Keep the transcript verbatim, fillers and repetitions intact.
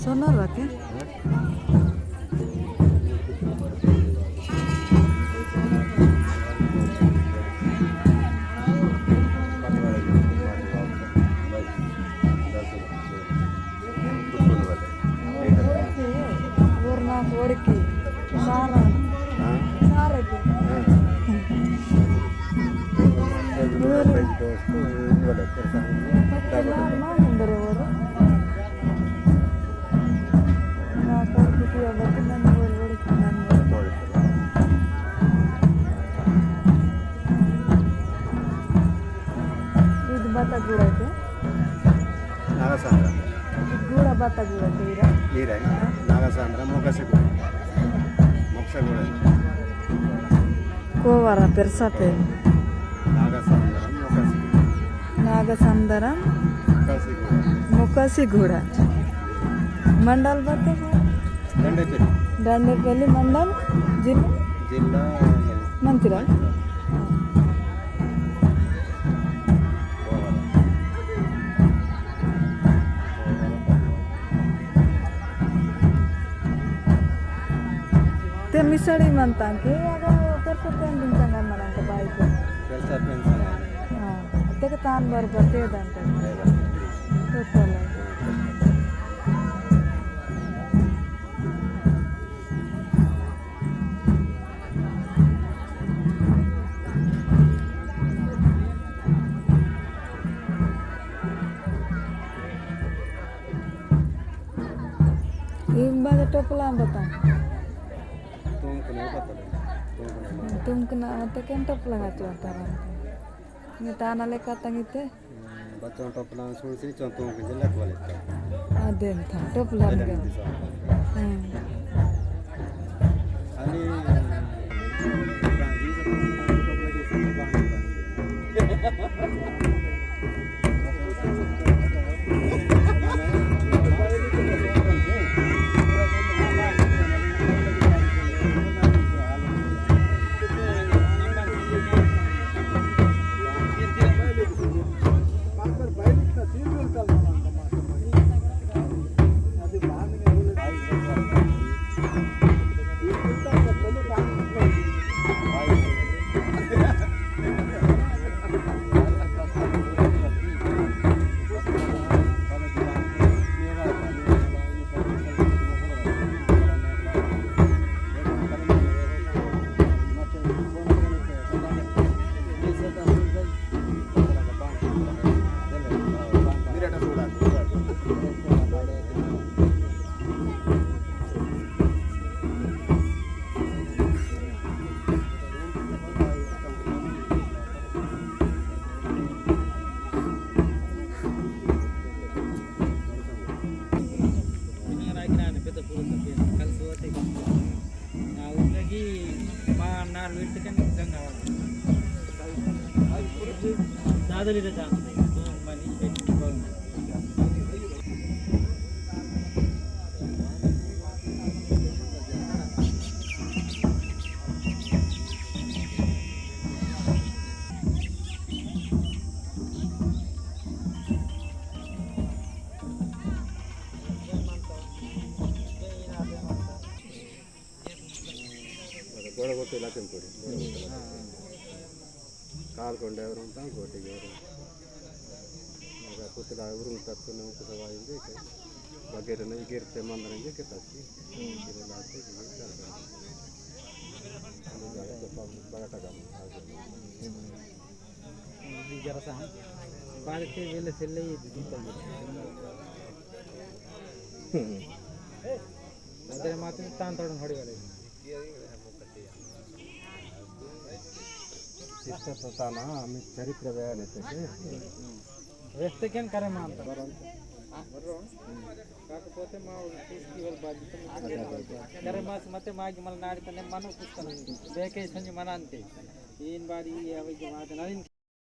सोनार रखे। ऊर नाक ओड़की सारा, हाँ। सारा के। हाँ। ऊर पत्तला मांदर ओर। ना कर कुटिया बत नन ओर ओड़की नन ओर। इद बता गुड़ा के। नागसांद्रा। गुड़ा बता गुड़ा के इरा। इरा। हाँ। नागसांद्रा, मोकासी गुड़ा। मोकासी गुड़ा। कोवारा पेरसा पे। नागसांद्रा, मोकासी गुड़ा। नागसांद्रा। मोकासी गुड़ा। मोकासी गुड़ा। मंडल बता गुड़ा। डंडेपल्ली। डंडेपल्ली मंडल, जिला? जिला मंचिर्याल। मंचिर्याल। ते मिसड़ी मनता के अगर पेरसा पेन दिन संगम मनंता बाई को। पेरसा पेन संगम। हाँ, ते के तान बरोबर ते दंता। ते दंता। तो चलो। इब बाजा टोपला बता। तुमकना बता। तुमकना। तुमकना मत केन टोपला गाचो अंतारा। ने ताना लेका तंगिते। बच्चों टोपला सुन सी चों तुमकन जल्ला कोले। अदेन था टोपला। अदेन निका। दिसा। हम्म। अनि गोड़ गोटे लाचन कोड़ी। काल कोंडे वरुंग तांग कोटे वरुंग। मगा पुतला वरुंग तत्कुन उंग सवाई इंजे के। बगेर नहीं गिरते मंदर इंजे के तत्की। गिरे लाते गिरे कर। बड़ा टका। जरा सा बारिश के वेले से ले। अदर मात्र तान तोड़न हड़ी वाले। इतना तो ताना, हमें चरित्र बयान है तेरे। व्यक्ति केन करे मानता। काकपोते मा फेस्टिवल बाजी तो करे मास मते मागी मल नाड़ी तने मनो कुछ बेके संज मनांते। इन बारी ये अवे जमात ना